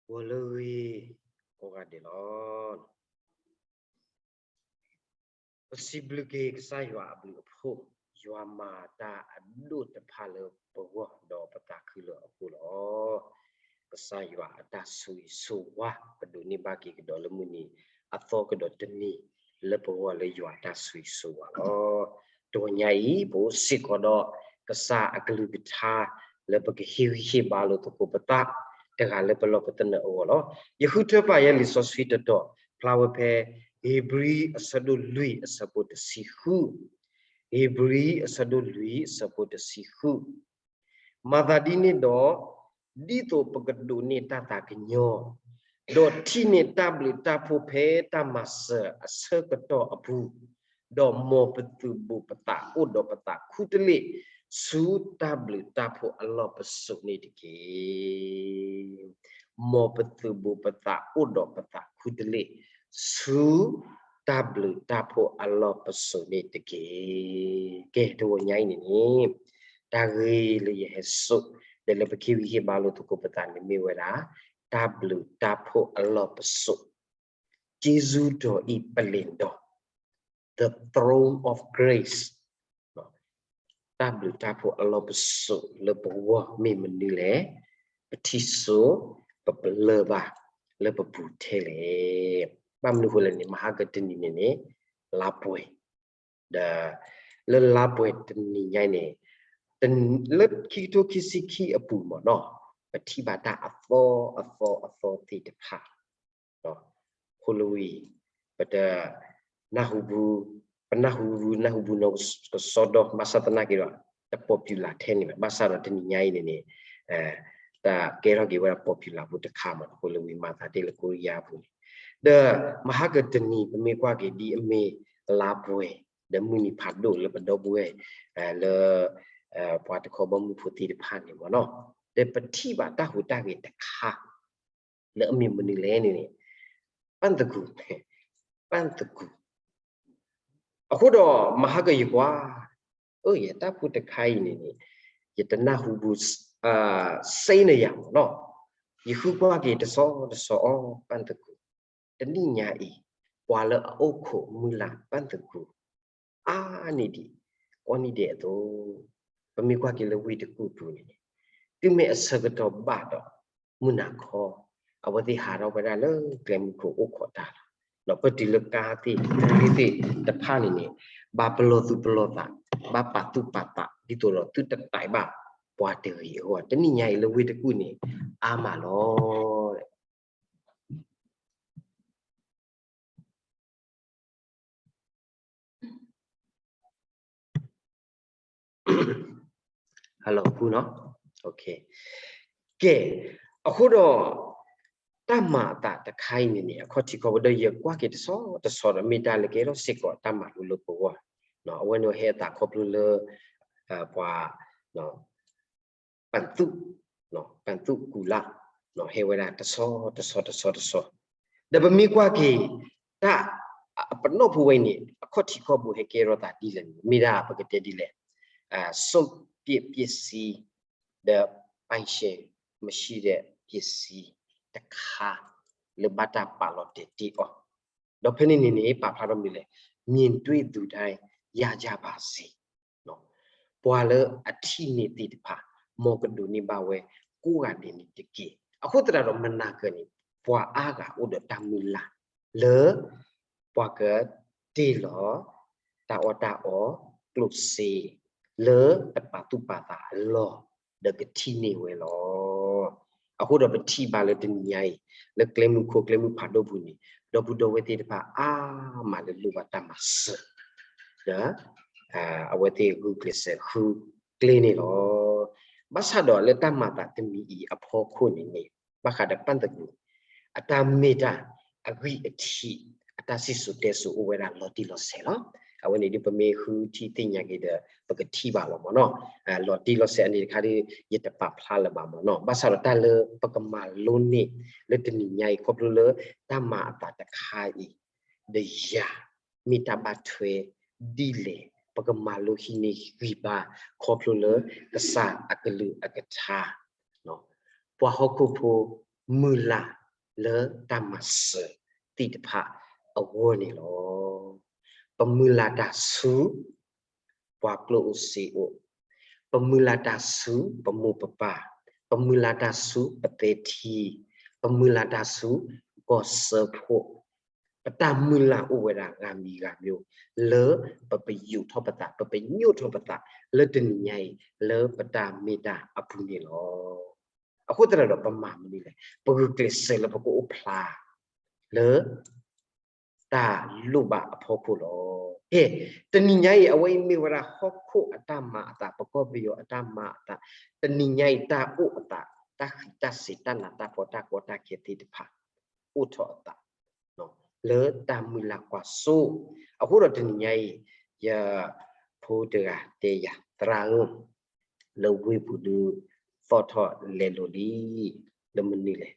ဂီၤလၢအဂ့ၤကိးဂၤဒဲးလီၤ. ပစံးဘျုးက့ၤကစၢ်ယွၤအဘျုးအဖှိၣ်, ယွၤမၤတၢ်အဒိၣ်တဖၣ်လၢပဂီၢ်ဒီးပသးခုလၢအဃိလီၤ. ကစၢ်ယွၤအတၢ်ဆိၣ်ဂ့ၤဆိၣ်ဝါ ပဒိးန့ၢ်ဘၣ်က့ၤကဒီးလၢမုၢ်နံၤအသီကဒီးတနံၤ လၢပဂီၢ်လၢယွၤအတၢ်ဆိၣ်ဂ့ၤဆိၣ်ဝါလီၤ. တဂီၤညါအံၤ ပအိၣ်စ့ၢ်ကီးဒီးကစၢ်အကလုၢ်ကထါ လၢပကဟ့ၣ်ဂံၢ်ဟ့ၣ်ဘါလိာ်သကိးပသး တဂၤလၢပလီၢ်ပသနၢၣ်အဂီၢ်လီၤ. ယဃုထၢပာ်ယဲလံာ်စီဆှံတတီၤ ဖျါဝဲဖဲ ဧ့ၤဘြံၤအဆၢဒိၣ်လွံၢ်အဆၢဖိတဆံဃု, ဧ့ၤဘြံၤအဆၢဒိၣ်လွံၢ်အဆၢဖိတဆံဃု မၤသးဒ်န့ၣ်ဒီး, ဒ်သိးပကဒိးန့ၢ်တၢ်သးကညီၤ, ဒီးထံၣ်န့ၢ်တၢ်ဘျုးတၢ်ဖှိၣ်ဖဲတၢ်မၤစၢၤအဆၢကတီၢ်အပူၤ, ဒီးမ်ပသုးဘူးပသးအိၣ်ဒီးပသးခူတလ့ၢ်, ဆူတၢ်ဘျုးတၢ်ဖှိၣ်အလီၢ်ပစိာ်န့ၣ်တက့ၢ်. မ်ပသုးဘူးပသးအိၣ်ဒီးပသးခူတလ့ၢ်, ဆူတၢ်ဘျုးတၢ်ဖှိၣ်အလီၢ်ပစိာ်န့ၣ်တက့ၢ်. ကဲ တဂီၤညါအံၤန့ၣ်န့ၣ်, တၢ်ဂ့ၢ်လၢယဟဲစိာ် ဒီးလၢပကဟ့ၣ်ဂံၢ်ဟ့ၣ်ဘါလိာ်သကိးပသးန့ၣ်မ့ၢ်ဝဲဒၣ်, တၢ်ဘျုးတၢ်ဖှိၣ်အလီၢ်ပစိာ်, ကျေးဇူးတော်၏ ပလ္လင်တော်, the throne of grace. တၢ်ဘျုးတၢ်ဖှိၣ်အလီၢ်ပစိာ်လၢပဂီၢ်မ့ၢ်မနုၤလဲၣ်, ပထံၣ်စိ, ပပလၢၢ်ဘၣ်လၢပပူၤထဲလဲၣ်. ဘၣ်မနုၤအဃိလဲၣ်န့ၣ် မဟါကတနံၤန့ၣ်န့ၣ် လါပှဲၤ, ဒီးလၢလါပှဲၤတနံၤညါအံၤန့ၣ်, လၢခံကထိခံဆံခံအပူၤမ့ၢ်နီၤ, ပထံၣ်ဘၣ်တၢ်အသီအသီအသီသ့ၣ်တဖၣ် ဃိလဝံၤ, ပတ, နၢ်ဟူ, ပနၢ်ဟူ, နၢ်ဟူဘူးနီၢ်ကစီဒီ, ဘၣ်ဆၣ်သနာ်က့ဒီး, တ popular ထဲန့ၣ်ဘၣ်, ဘၣ်ဆၣ်ဒီးတနံၤညါအံၤန့ၣ်န့ၣ်, တၢ်ကဲထီၣ်က့ၤဝဲဒၣ် popular ဖိတခါမး ဃိလဝံၤမၤသးဒ်လၢကိရံယါအပူၤန့ၣ်, ဒီးမဟါကတနံၤ ပမ့ၢ်ကွၢ်က့ၤဒ်အမ့ၢ်လါပှဲၤ, ဒီးမုၢ်နံၤဖးဒိၣ်လၢပဒီပုၢ်ဝဲၢ်, လၢ ပှၤတခီဘီမုၢ်ဖိသ့ၣ်တဖၣ်န့ၣ်မ့ၢ်နီၤ, ဒီးပထံၣ်ဘၣ်တၢ်ဟူးတၢ်ဂဲၤတခါ လၢအမ့ၢ်မနုၤလဲၣ်န့ၣ်န့ၣ်, ပၣ်သကူၤ, ပၣ်သကူၤ, အဃိဒီးမဟါကယကွၢ်, အၢ ယတၢ်ဖိတခါအံၤန့ၣ်န့ၣ်, ယတနၢ်ဟူဘူး, စ့နယၤမ့ၢ်နီၤ, ယဃုကွၢ်က့ၤတဆီတဆီအီၤ ပၣ်သကူၤ, တနံၣ်ညါအံၤ, ပှၤလၢအအိၣ်ခိးမုၢ်လၢ်ပၣ်သကူၤ အါန့ၢ်ဒံးကိးနံၤဒဲးအသိး, ပမ့ၢ်ကွၢ်က့ၤလၢဝ့ၢ်တကူၣ်ပူၤန့ၣ်, တုၤမ့ၢ်အဆၢကတီၢ်ဘၣ်ဒီး, မုၢ်နၤခီ, အဝဲသ့ၣ်ဟးထီၣ်ဝဲဒၣ်လၢကျဲမုၢ်ခိၣ်အိၣ်ခိးတၢ်လီၤ. ဒီးပတုၤလၢကါသ့ၣ်, ရ့သ့ၣ်တဖၣ်န့ၣ်န့ၣ်, ဘၣ်ပလီၢ်သူၣ်ပလီၢ်သး, ဘၣ်ပာ်သူၣ်ပာ်သး ဒ်သိးဒီးသုတတဲာ်ဘၣ်ပှၤတဂ့ၤအဂီၢ်, တနံၣ်ညါအံၤလၢဝ့ၢ်တကူၣ်န့ၣ်, အါမးလီၤ. ဟဲလီၤ ဖုနီၤ, ကဲ, အဃိဒီး, တၢ်မၤအသးတခါအံၤန့ၣ်န့ၣ် အခီၣ်ထံးခီၣ်ဘိဒီး ယကွၢ်က့ၤတဆီတဆီဒီး မ့ၢ်တၢ်လၢကဲထီၣ်စ့ၢ်ကီးတၢ်မၤလိလၢပဂီၢ်, အဝဲန့ၣ်ဟဲအသးခီဖျိလၢ, ပှၤ ပၣ်သူၣ်, ပၣ်သူၣ်ကူၤလၢ်, ဟဲဝဲဒၣ်တဆီတဆီတဆီတဆီ, ဒီးပမ့ၢ်ကွၢ်က့ၤ, တၢ်, ပနီၣ်ဖိဝဲအံၤန့ၣ် အခီၣ်ထံးခီၣ်ဘိဟဲကဲထီၣ်သးဒ်လဲၣ်န့ၣ် မ့ၢ်ဒၣ်ပကတဲဒ်လဲၣ်, စွန့်ပစ်ပစ္စည်း, ဒီးပိုင်ရှင်မရှိတဲ့ပစ္စည်းတခါ လၢဘၣ်တၢ်ပာ်လီၤတဲာ်တ့ၢ်အီၤ, ဒီးဖဲန့ၣ်န့ၣ်န့ၣ် ပာ်ဖျါထီၣ်မနုၤလဲၣ်, မြင်တွေ့သူတိုင်း ရကြပါစေ ပှၤလၢအထံၣ်န့ၢ်သ့ၣ်တဖၣ် မ်ကဒိးန့ၢ်ဘၣ်ဝဲကိးဂၤဒဲးန့ၣ်တက့ၢ်. အဃိသတးဒီးမနၤကၢၤန့ၣ် ပှၤအါဂၤအိၣ်ဒီးတၢ်မုၢ်လၢ် လၢ ပှၤကတ့ၢ်လီၤ တၢ်အီၣ်တၢ်အီ ကျိၣ်စ့ လၢတပာ်သူၣ်ပာ်သးအလီၢ် ဒီးကထံၣ်န့ၢ်ဝဲလီၤ. အဃိဒီးပထံၣ်ဘၣ်လၢတနံၤညါအံၤ လၢကျဲမုၢ်ခိၣ်ကျဲမုၢ်ဖးဒိၣ်ပူၤန့ၣ် ဒီပုၢ်ဒီဝဲၢ်သ့ၣ်တဖၣ်အါမးလၢလိၣ်ဘၣ်တၢ်မၤစၢၤ ဒီး အဝဲသ့ၣ်ဂုာ်ကျဲးစၢးဃုကျဲန့ၣ်လီၤ. ဘၣ်ဆၣ်ဒီးလၢတၢ်မၤသးတမံၤအံၤအဖီခိၣ်န့ၣ်န့ၣ် ဘၣ်ဃးဒီးပၣ်သကူၤ အတၢ်မ့ၢ်တၢ်အဂံၢ်အထံး အတၢ်စံၣ်စိၤတဲစိၤအိၣ်ဝဲဒၣ်လီၤတံၢ်လီၤဆဲးလီၤ. အဝဲန့ၣ်ဒ်ပမ့ၢ်ဃုထံၣ်သ့ၣ်ညါက့ၤဒီး ပကထံၣ်ဘၣ်လီၤမ့ၢ်နီၤ. လီၤတံၢ်လီၤဆဲးအန့ၣ်တခါဒီး ယတပာ်ဖျါလၢၤဘၣ်မ့ၢ်နီၤ. ဘၣ်ဆၣ်ဒီးတၢ်လၢပကမၤလိန့ၢ်လၢတနံၤညါအံၤ ခီဖျိလၢတၢ်မၤအသးတခါအံၤ ဒီးယၤ မ့ၢ်တၢ်ဘၣ်ထွဲဒ်လဲၣ် ပကမၤလိဟံးန့ၢ်ဂံၢ်ဘါ ခီဖျိလၢကစၢ်အကလုၢ်အကထါ ပှၤဟီၣ်ခိၣ်ဖိ ပမုၢ်လၢ်လၢတၢ်မၤစၢၤသ့ၣ်တဖၣ်အဂီၢ်န့ၣ်လီၤ. ပမုၢ်လၢ်တၢ်ဆူ ပှၤကျိၣ်အိၣ်စ့အိၣ်, ပမုၢ်လၢ်တၢ်ဆူပမိၢ်ပပၢ်, ပမုၢ်လၢ်တၢ်ဆူပသဲထံ, ပမုၢ်လၢ်တၢ်ဆူကီၢ်စၢဖှိၣ်, ပတၢ်မုၢ်လၢ်အိၣ်ဝဲဒၣ်ဂၤမံၤဂၤမံၤ လၢပပယူးထီၣ်ပသး ပပညိၣ်ထီၣ်ပသး လၢတနံၤညါအံၤ လၢပတၢ်မ့ၢ်တၢ်အပူၤန့ၣ်လီၤ. အဃိသတးဒီးပမၤမနုၤလဲၣ်, ပဂုာ်ကျဲးစၢးလၢပကအိၣ်ဖျါ လၢ တၢ်လိၣ်ဘၣ်အဖီခိၣ်လီၤ. ကဲ, တနံၤညါအံၤ အဝဲအံၤမ့ၢ်ဝဲဒၣ်ဟီၣ်ခိၣ်အတၢ်မၤအသး ပကီၢ်ပယီၤအတၢ်မၤအသး, တနံၤညါအံၤ တၢ်အိၣ်အသး, တၢ်ဃံးတၢ်စ့ၤ တၢ်နးတၢ်ဖှီၣ် တၢ်ကီတၢ်ခဲသ့ၣ်တဖၣ် အိၣ်ထီၣ်အသး လၢတၢ်မုၢ်လၢ်ကွၢ်စိ, အဃိဒီးတနံၤညါအံၤ ယဖိတဂၤတဲယၤ သရၣ်ဧၢ, လၢဝ့ၢ်ပူၤဒုး သီၣ်ထီၣ်လဲၤလိာ်လံ, လၢမနုၤလဲၣ်,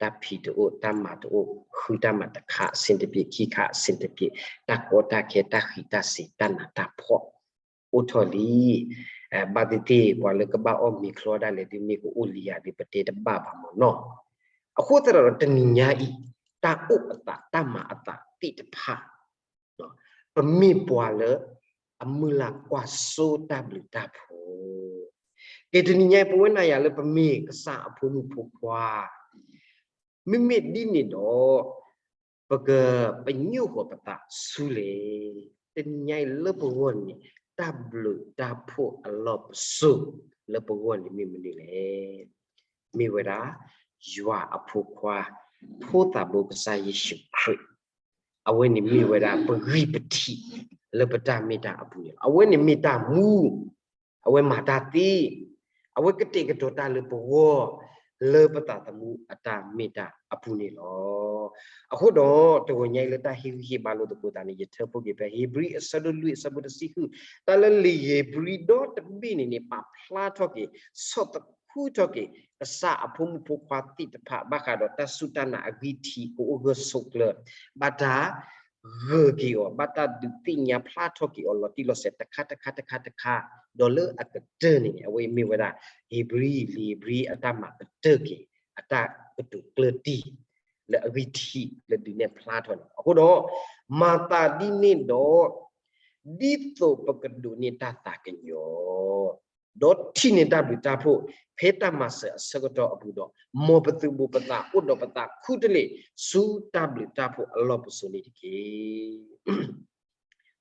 တၢ်ဖံးတအိၣ် တၢ်မၤတအိၣ်, ဃုတၢ်မၤတခါအဆင်တပြေ, ခံခါအဆင်တပြေ, တၢ်ကီတၢ်ခဲ တၢ်ဃံးတၢ်စ့ၤ တၢ်နးတၢ်ဖှီၣ် အိၣ်ထီၣ်လံ. ဘၣ်သ့ၣ်သ့ၣ် ပှၤလၢကဘၣ်အီၣ်မ့ၤချီဒၣ်လဲာ်ဒုး မ့ၢ်ကအိၣ်လံယၤဒုး ပတဲတဘၣ်ဘၣ်မ့ၢ်နီၤ. အဃိသတးဒီးတနံၤညါအံၤ တၢ်အိၣ်အသး တၢ်မၤအသးသ့ၣ်တဖၣ် ပမ့ၢ်ပှၤလၢအမုၢ်လၢ်ကွၢ်စိတၢ်ဘျုးတၢ်ဖှိၣ်, ကဲတနံၤညါအံၤ ပဝဲနၤယၤလၢပမ့ၢ်ကစၢ်အဖိမုၣ်ဖိခွါ, မ့မ့ၢ်ဒ်န့ၣ်ဒီး ပကပညိၣ်ဃီၤပသးဆူလဲၣ်. တနံၤညါအံၤလၢပဂီၢ်န့ၣ် တၢ်ဘျုးတၢ်ဖှိၣ်အလီၢ်ပစိာ်လၢပဂီၢ်န့ၣ်မ့ၢ်မနုၤလဲၣ်. မ့ၢ်ဝဲဒၣ် ယွၤအဖိခွါ ဖိသးဘိကစၢ်ယ့ၣ်ၡူးခရံာ်, အဝဲန့ၣ်မ့ၢ်ဝဲဒၣ်ပဂံၢ်ပထံးလၢပတၢ်မ့ၢ်တၢ်အပူၤန့ၣ်လီၤ. အဝဲန့ၣ်မ့ၢ်တၢ်မူ, အဝဲမၤတၢ်သ့, အဝဲကတဲာ်ကတီၤတၢ်လၢပဂီၢ် လၢပသးသမူအတၢ်မ့ၢ်တၢ်အပူၤန့ၣ်လီၤ. အဃိဒီး တဂီၤညါအံၤလၢတၢ်ဟ့ၣ်ဂံၢ်ဟ့ၣ်ဘါလိာ်သကိးသးန့ၣ် ယထၢဖှိၣ်က့ၤဖဲ ဧ့ၤဘြံၤအဆၢဒိၣ်လွံၢ်အဆၢဖိတဆံဃု, တၢ်လၢလံာ်ဧ့ၤဘြံၤဒီတဘ့ၣ်န့ၣ်န့ၣ် ပာ်ဖျါထီၣ်က့ၤ ဆီၣ်သခူထီၣ်က့ၤ ကစၢ်အဖိမုၣ်ဖိခွါသ့ၣ်တဖၣ် ဘၣ်ဃးဒီးတၢ်စူၢ်တၢ်နာ်အဂံၢ်ထံး ကအိၣ်ဂၢၢ်ဆိးကျၢၤ, ဘၣ်တၢ်ဂၢၢ်က့ၤအီၤ, ဘၣ်တၢ်ဒုးသ့ၣ်ညါဖျါထီၣ်က့ၤအီၤ လီၤတံၢ်လီၤဆဲးတခါတခါတခါတခါ, ဒီးလၢအကတၢၢ်န့ၣ်န့ၣ် အဝဲအံၤမ့ၢ်ဝဲဒၣ် ဧ့ၤဘြံၤ လံာ်ဧ့ၤဘြံၤအတၢ်မၤကတၢၢ်က့ၤ အတၢ်ကတိၤကျၢၢ်တံၢ် လၢအဂံၢ်ထံးလၢဒုးနဲၣ်ဖျါထီၣ်န့ၣ်လီၤ. အဃိဒီး မၤသးဒ်န့ၣ်ဒီး ဒ်သိးပကဒိးန့ၢ်တၢ်သးကညီၤ ဒီးထံၣ်န့ၢ်တၢ်ဘျုးတၢ်ဖှိၣ် ဖဲတၢ်မၤစၢၤအဆၢကတီၢ်အပူၤဒီး မ်ပသုးဘူးပသး အိၣ်ဒီးပသးခူတလ့ၢ် ဆူတၢ်ဘျုးတၢ်ဖှိၣ်အလီၢ်ပစိာ်န့ၣ်တက့ၢ်.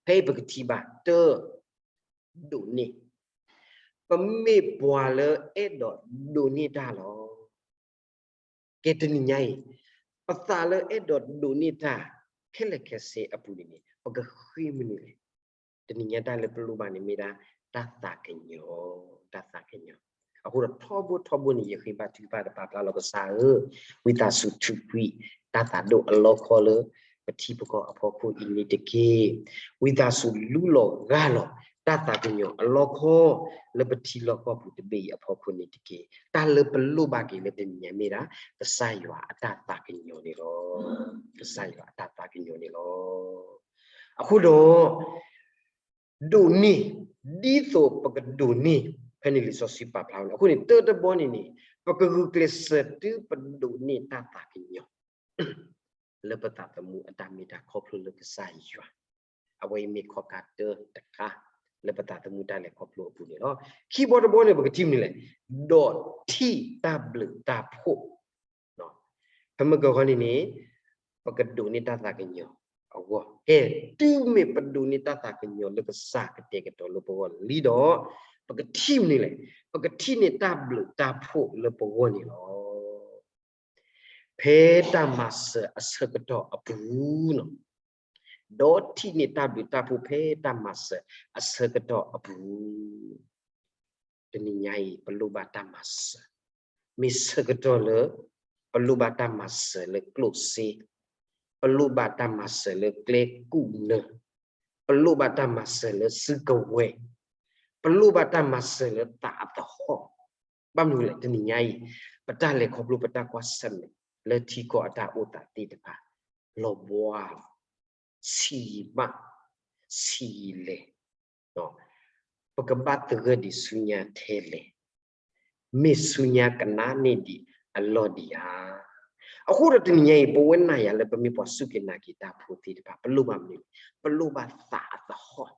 ဖဲအံၤပကထံၣ်ဘၣ် တၢ်ဒိးန့ၢ်, ပမ့ၢ်ပှၤလၢအဲၣ်ဒိးဒိးန့ၢ်တၢ်လီၤ. ကဲတနံၤညါအံၤ ပသးလၢအဲၣ်ဒိးဒိးန့ၢ်တၢ် ခဲလၢာ်ခဲဆ့အပူၤန့ၣ်န့ၣ် ပကဃ့မနုၤလဲၣ်. တနံၤညါတၢ်လၢပလိၣ်ဘၣ်န့ၣ်မ့ၢ်ဒၣ် တၢ်သးကညီၤ, တၢ်သးကညီၤ. အဃိဒီးထီဘိထီဘိန့ၣ် ယဃ့ဘါထုကဖၣ်ဒီးပာ်ဖျါလီၤ ကစၢ်ဧၢ, ဝံသးစူၤထုးကွံာ် တၢ်သးဒိၣ်အလီၢ်ခီလၢ ပထံပကီၢ်အဖီခိၣ်အံၤန့ၣ်တက့ၢ်. ဝံသးစူၤလူလီၤဂၢ်လီၤ တၢ်သးကညီၤအလီၢ်ခီ လၢပထံလီၢ်ကီၢ်ပူၤတဘ့ၣ်အံၤအဖီခိၣ်န့ၣ်တက့ၢ်. တၢ်လၢပလိၣ်ဘၣ်က့ၤလၢတနံၤညါမ့ၢ်ဒၣ် ကစၢ်ယွၤအတၢ်သးကညီၤန့ၣ်လီၤ. ကစၢ်ယွၤအတၢ်သးကညီၤန့ၣ်လီၤ. အဃိဒီး ဒိးန့ၢ်, ဒ်သိးပကဒိးန့ၢ်, ဖဲန့ၣ်လံာ်စီဆှံပာ်ဖျါဝဲန့ၣ်. အဃိန့ၣ် တၢ်တဘီန့ၣ်န့ၣ် ပကဂုာ်ကျဲးစၢးတုၤပဒိးန့ၢ်တၢ်သးကညီၤ လၢပသးသမူအတၢ်မ့ၢ်တၢ်ခီဖျိလၢကစၢ်ယွၤ, အဝဲအံၤမ့ၢ်ခီၣ်ကါတၢတခါ လၢပသးသမူတၢ်လဲၤခီဖျိအပူၤန့ၣ်လီၤ. ခံဘီတဘီန့ၣ် ပကထံၣ်မနုၤလဲၣ်, ဒီးထံၣ်တၢ်ဘျုးတၢ်ဖှိၣ် ဖဲမုၢ်ကဂီၤန့ၣ်န့ၣ် ပကဒိးန့ၢ်တၢ်သးကညီၤအဂီၢ်, ကဲ တုၤမ့ၢ်ပဒိးန့ၢ်တၢ်သးကညီၤလၢကစၢ်ကတဲာ်ကတီၤလၢပဂီၢ်လံဒီး ပကထံၣ်မနုၤလဲၣ်, ပကထံၣ်န့ၢ်တၢ်ဘျုးတၢ်ဖှိၣ်လၢပဂီၢ်န့ၣ်လီၤ. ဖဲတၢ်မၤစၢၤအဆၢကတီၢ်အပူၤ ဒီးထံၣ်န့ၢ်တၢ်ဘျုးတၢ်ဖှိၣ်ဖဲတၢ်မၤစၢၤအဆၢကတီၢ်အပူၤ, တနံၤညါအံၤ ပလိၣ်ဘၣ်တၢ်မၤစၢၤ, မ့ၢ်ဆၢကတီၢ်လၢ ပလိၣ်ဘၣ်တၢ်မၤစၢၤလၢကျိၣ်စ့, ပလိၣ်ဘၣ်တၢ်မၤစၢၤလၢကျဲကူၣ်နၢ, ပလိၣ်ဘၣ်တၢ်မၤစၢၤလၢစုကဝဲၤ, ပလိၣ်ဘၣ်တၢ်မၤစၢၤလၢသးအသဟီၣ်, ဘၣ်မနုၤလဲၣ် တနံၤညါအံၤ ပတၢ်လဲၤခီဖျိပတၢ်ကွၢ်ဆၢၣ်မဲာ်လၢထံကီၢ်အတၢ်အိၣ်သးသ့ၣ်တဖၣ် လီၤဘှါလီၤ, ဆံးယံာ်ဘၣ်, ဆံးယံာ်လဲၣ်, ပကဘၣ်သဂၢၢ်ဒံးဆူညါထဲလဲၣ်, မ့ၢ်ဆူညါကနၣ်န့ၢ်ဒံး အလီၢ်ဒံးဧါ. အဃိဒီးတနံၤညါအံၤ ပဝဲနၤယၤလၢပမ့ၢ်ပှၤစူၢ်က့ၤနာ်က့ၤတၢ်ဖိသ့ၣ်တဖၣ် ပလိၣ်ဘၣ်မနုၤလဲၣ်, ပလိၣ်ဘၣ်သးအသဟီၣ်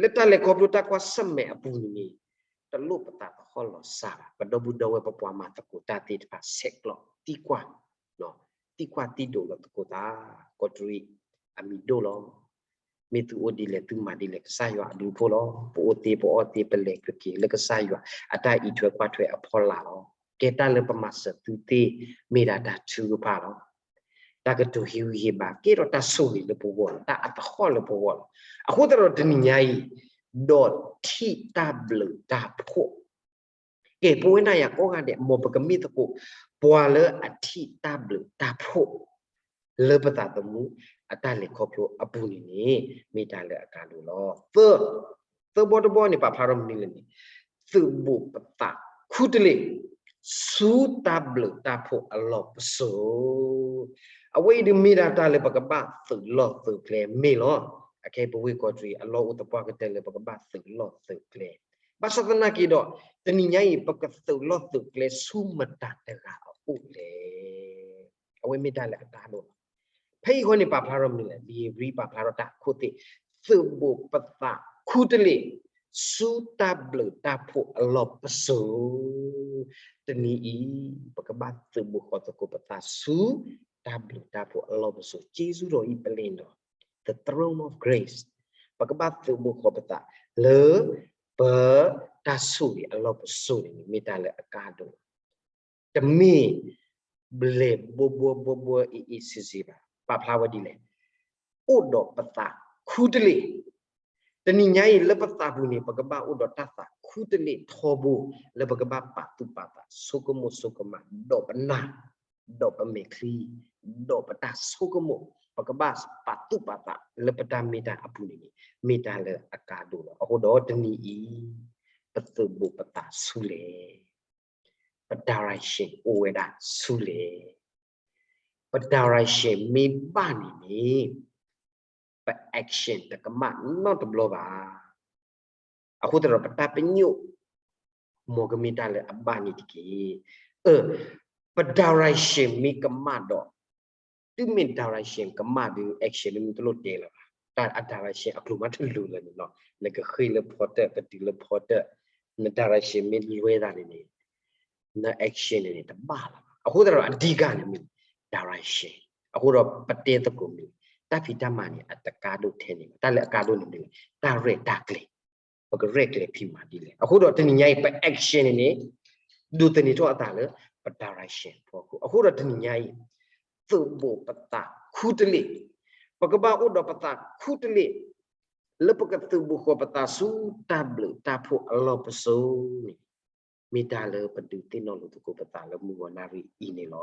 လၢတၢ်လဲၤခီဖျိတၢ်ကွၢ်ဆၢၣ်မဲာ်အပူၤန့ၣ်န့ၣ် တလိၣ်ပသးသဟီၣ်လီၤစၢ်ဘၣ်. ပဒီပုၢ်ဒီဝဲၢ်ပပှၤမၤသကိးတၢ်သ့ၣ်တဖၣ် ဆဲးကျိးသံကွၢ် သံကွၢ်သံဒိးလီၤသကိးသး, ကီးတရံးအမံၤဒိၣ်လီၤ. မ့ၢ်သုအိၣ်ဒ်လဲၣ် သုမၤဒ်လဲၣ် ကစၢ်ယွၤအဘျုးအဖှိၣ်လီၤ. ပအိၣ်သ့ပအီၣ်သ့ ပလဲၤကက့ၤလၢကစၢ်ယွၤအတၢ်အံးထွဲကွၢ်ထွဲအဖီလာ်လီၤ. ကဲတၢ်လၢပမၤစၢၤသုသ့ မ့ၢ်ဒၣ်တၢ်ထုကဖၣ်လီၤ. တၢ်ကတိၤဟ့ၣ်ဂံၢ်ဟ့ၣ်ဘါ ကဲထီၣ်တၢ်ဆိၣ်ဂ့ၤလၢပဂီၢ်လီၤ, တၢ်အသဟီၣ်လၢပဂီၢ်လီၤ. အဃိသတးဒီးတနံၤညါအံၤ ဒီးထံၣ်တၢ်ဘျုးတၢ်ဖှိၣ် ကဲ ပဝဲနၤယၤကိးဂၤဒဲး မ်ပကမ့ၢ်သကိး ပှၤလၢအထံၣ်တၢ်ဘျုးတၢ်ဖှိၣ် လၢပသးသမူအတၢ်လဲၤခီဖျိအပူၤန့ၣ်န့ၣ် မ့ၢ်တၢ်လၢအကါဒိၣ်လီၤ. သၢ, သၢဘီတဘီန့ၣ် ပာ်ဖျါထီၣ်မနုၤလဲၣ်န့ၣ် သုးဘူးပသးခူတလ့ၢ် ဆူတၢ်ဘျုးတၢ်ဖှိၣ်အလီၢ်ပစိာ် အဝဲအံၤဒုးမ့ၢ်ဒၣ်တၢ်လၢပကဘၣ်သုးလီၢ်သုးကျဲမ့ၢ်လီၤ. အခဲအံၤပဝ့ၢ်ကီးတရံး အလီၢ်အိၣ်သပှၢ်ကတၢၢ်လၢပကဘၣ်သုးလီၢ်သုးကျဲ, ဘၣ်ဆၣ်သနာ်က့ဒီး တနံၤညါအံၤ ပကသုးလီၢ်သုးကျဲဆူမတၤတဂၤအအိၣ်လဲၣ်. အဝဲမ့ၢ်တၢ်လၢအကါဒိၣ်လီၤ. ဖဲအံၤဃီန့ၣ် ပာ်ဖျါထီၣ်မနုၤလဲၣ်, လံာ်ဧ့ၤဘြံၤပာ်ဖျါထီၣ်တၢ်အခိၣ်သ့ၣ်, သုးဘူးပသးခူတလ့ၢ် ဆူတၢ်ဘျုးတၢ်ဖှိၣ်အလီၢ်ပစိာ် တနံၤအံၤ ပကဘၣ်သုးဘူးဃီၤသကိးပသးဆူ တၢ်ဘျုးတၢ်ဖှိၣ်အလီၢ်ပစိာ် က့စူဒီးအံၤပလဲၤဒီး the throne of grace ပကဘၣ်သုးဘူးဃီၤပသးလၢ ပတၢ်ဆိၣ်ဂ့ၤအလီၢ်ပစိာ်န့ၣ် မ့ၢ်တၢ်လၢအကါဒိၣ်လီၤ. တမ့ၢ် ဘျဲၣ်ဘိဘိဘိဘိအ့အ့စ့စ့ဘၣ်. ပာ်ဖျါဝဲဒ်လဲၣ်, အိၣ်ဒီးပသးခူတလ့ၢ် တနံၤညါအံၤလၢပသးပူၤန့ၣ် ပကဘၣ်အိၣ်ဒီးတၢ်သးခူတလ့ၢ်ထီဘိ လၢပကဘၣ်ပာ်သူၣ်ပာ်သး ဆိကမိၣ်ဆိကမး ဒီးပနၢ် ဒီးပမဲာ်ချံ ဒီးပတၢ်ဆိကမိၣ် ပကဘၣ်ပာ်သူၣ်ပာ်သးလၢပတၢ်မ့ၢ်တၢ်အပူၤန့ၣ်န့ၣ် မ့ၢ်တၢ်လၢအကါဒိၣ်လီၤ. အဃိဒီးတနံၤအံၤ ပသုးဘူးပသးဆူလဲၣ်, ပ direction အိၣ်ဝဲဒၣ်ဆူလဲၣ်. ပ direction မ့ၢ်ဘၣ်န့ၣ်န့ၣ် ပ action တကမၣ်နီတဘျီဘၣ်. အဃိသတးဒီးပတၢ်ပညိၣ် မ်ကမ့ၢ်တၢ်လၢအဘၣ်န့ၣ်တက့ၢ်. အၢ ပ direction မ့ၢ်ကမၣ်ဒီး တုၤမ့ၢ် direction ကမၣ်ဒီး action မ့ၢ်တလိၣ်တဲလၢၤဘၣ်. တၢ်အ direction အကျိၤမးတလိၤလၢၤန့ၣ်လီၤ. နကဃ့ၢ်လၢဖီတၢၣ် ကတုၤလၢဖီတၢၣ် န direction မ့ၢ်လွဲသးန့ၣ်န့ၣ် န action န့ၣ်န့ၣ် တဘၣ်လၢၤဘၣ်. အဃိသတးဒီးအဓိကန့ၣ်မ့ၢ် direction. အဃိဒီးပတဲသကိးမ့ၢ် တၢ်ဖံးတၢ်မၤန့ၣ် အတကါဒိၣ်ထဲန့ၣ်ဘၣ်. တၢ်လၢအကါဒိၣ်န့ၣ်မ့ၢ် တၢ်ရဲၣ်တၢ်ကျဲၤ ပကရဲၣ်ကျဲၤဖံးမၤဒ်လဲၣ်. အဃိဒီးတနံၤညါအံၤ ပ action န့ၣ်န့ၣ် ဒိးသန့ၤထီၣ်အသးလၢ ပ direction ဖီခိၣ်. အဃိဒီးတနံၤညါအံၤ သုးဘူးပသးခူတလ့ၢ်, ပကဘၣ်အိၣ်ဒီးပသးခူတလ့ၢ် လၢပကသုးဘူးဃီၤပသးဆူတၢ်ဘျုးတၢ်ဖှိၣ်အလီၢ်ပစိာ်န့ၣ် မ့ၢ်တၢ်လၢပဒုးသ့ၣ်နီၣ်လိာ်သကိးပသးလၢမုၢ်ဂီၤနၣ်ရံၣ်အံၤန့ၣ်လီၤ.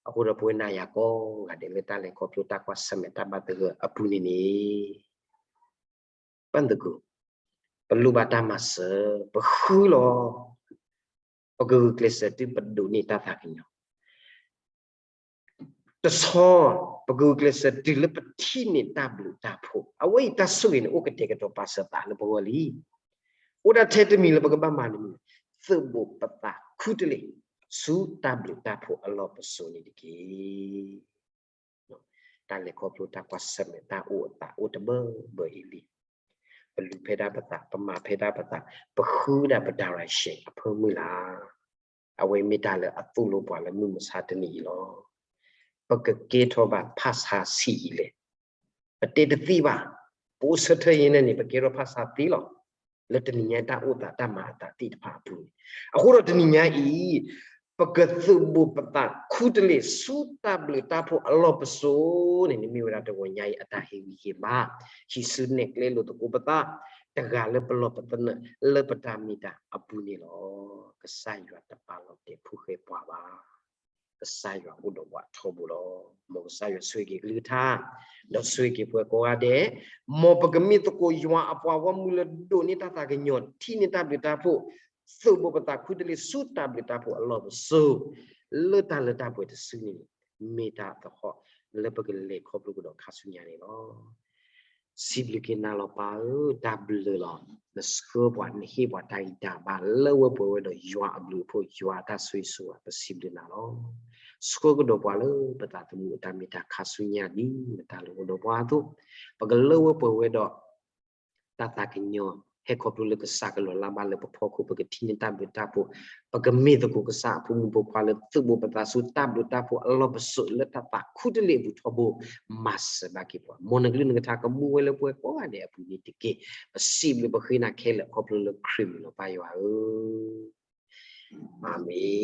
အဃိဒီးပဝဲနၤယၤကိးဂၤဒဲးလၢတၢ်လဲၤခီဖျိတၢ်ကွၢ်ဆၢၣ်မဲာ်တၢ်ဘၣ်သဂၢၢ်အပူၤန့ၣ်န့ၣ် ပၣ်သကိး ပလိၣ်ဘၣ်တၢ်မၤစၢၤ ပဃုလီၤ ပကဂုာ်ကျဲးစၢးတုၤပဒိးန့ၢ်တၢ်သးကညီၤ တဆီ ပကဂုာ်ကျဲးစၢးတုၤလၢပထံၣ်န့ၢ်တၢ်ဘျုးတၢ်ဖှိၣ် အဝဲအံၤတၢ်ဆိၣ်ဂ့ၤန့ၣ် အိၣ်ကတဲာ်ကတီၤပာ်စၢၤသးလၢပဂီၢ်လံ. အိၣ်ဒၣ်ထဲတမံၤလၢပကဘၣ်မၤန့ၣ်မ့ၢ် သုးဘူးပသးခူတလ့ၢ် ဆူတၢ်ဘျုးတၢ်ဖှိၣ်အလီၢ်ပစိာ်န့ၣ်တက့ၢ်. တၢ်လဲၤခီဖျိတၢ်ကွၢ်ဆၢၣ်မဲာ်တၢ်အိၣ်အသးအိၣ်တဘၢဘၢအံၤလံ. ပလူၤဖဲဒၣ်ပသး ပမၤဖဲဒၣ်ပသး ပဃုဒၣ်ပ direction အဖၢမုၢ်လၢ် အဝဲမ့ၢ်တၢ်လၢအသိၣ်လိပှၤလၢမုၢ်မဆါတနံၤအံၤလီၤ. ပကကဲထီၣ်ဘၣ်ဖၣ်ဆါဆံးအံၤလဲၣ်. ပတဲတသ့ဘၣ်. ပအိၣ်ဆၢထၢၣ်အံၤန့ၣ်န့ၣ် ပကဲထီၣ်ဖၣ်ဆါသ့လီၤ. လၢတနံၤညါတၢ်အိၣ်သးတၢ်မၤအသးသ့ၣ်တဖၣ်အပူၤန့ၣ် အဃိဒီးတနံၤညါအံၤ ပကသုးဘူးပသးခူတလ့ၢ်ဆူတၢ်ဘျုးတၢ်ဖှိၣ်အလီၢ်ပစိာ်န့ၣ် န့ၣ်မ့ၢ်ဝဲဒၣ်တဂီၤညါအံၤအတၢ်ဟ့ၣ်ဂံၢ်ဟ့ၣ်ဘါ ဟံးစုနဲၣ်ကျဲလိာ်သကိးပသး တဂၤလၢပလီၢ်ပသနၢၣ်လၢပတၢ်မ့ၢ်တၢ်အပူၤန့ၣ်လီၤ. ကစၢ်ယွၤတပာ်လီၤတဲာ်ဖိဃဲပှၤဘၣ်. ကစၢ်ယွၤအိၣ်ဒီးပှၤထီဘိလီၤ. မ်ကစၢ်ယွၤဆိၣ်ဂ့ၤက့ၤကလုၢ်ကထါ ဒီးဆိၣ်ဂ့ၤက့ၤပှၤကိးဂၤဒဲး, မ်ပကမ့ၢ်သကိးယွၤအပှၤဂီၢ်မုၢ်လၢဒိးန့ၢ်တၢ်သးကညီၤ ထံၣ်န့ၢ်တၢ်ဘျုးတၢ်ဖှိၣ်, သုးဘူးပသးခူတလ့ၢ်ဆူတၢ်ဘျုးတၢ်ဖှိၣ်အလီၢ်ပစိာ်, လၢတၢ်လၢတၢ်ပှဲၤတစုန့ၣ် မ့ၢ်တၢ်သဟီၣ်လၢပကလဲၤခီဖျိကဒီးခါဆူညါန့ၣ်လီၤ. စံးဘျုးက့ၤနၤလီၤပၢ်ဧၢ, တၢ်ဘျုးလီၤ. နဆှၢပှၤ နဟ့ၣ်ပှၤတၢ်ဂံၢ်တၢ်ဘါလၢဝဲပှဲၤဝဲဒီးယွၤအဘျုးအဖှိၣ် ယွၤအတၢ်ဆိၣ်ဂ့ၤဆိၣ်ဝါ, ပစံးဘျုးနၤလီၤ. ဆှၢကဒီးပှၤလၢပသးသမူအတၢ်မ့ၢ်တၢ်ခါဆူညါဒ်နတၢ်လၢအိၣ်ဒီးပှၤအသိး, ပကလၢဝဲပှဲၤဝဲဒီး တၢ်သးကညီၤ, ဟဲခီဖျိလၢကစၢ်ကလီၤလၢ်ဘၣ်လၢပဖီခိၣ် ပကထံၣ်န့ၢ်တၢ်ဘျုးတၢ်ဖှိၣ်, ပကမ့ၢ်သကိးကစၢ်အဖိမုၣ်ဖိခွါလၢသုးဘူးပသးဆူတၢ်ဘျုးတၢ်ဖှိၣ်အလီၢ်ပစိာ်လၢတၢ်သးခူတလ့ၢ်အပူၤထီဘိ, မၤစၢၤဘၣ်က့ၤပှၤ, မ်နကလုၢ်နကထါကမူဝဲလၢပှၤကိးဂၤဒဲးအပူၤန့ၣ်တက့ၢ်. ပစံးဘျုးပဃ့နၤခဲလၢာ်ခီဖျိလၢခရံာ်မံၤလီၤပၢ်ယွၤဧၢ. အၤမ့ၣ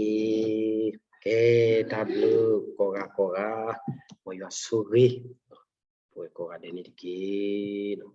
်. ကဲ, တၢ်ဘျုးကိးဂၤကိးဂၤ, မ်ယွၤဆိၣ်ဂ့ၤ ပဝဲကိးဂၤဒဲးန့ၣ်တက့ၢ်.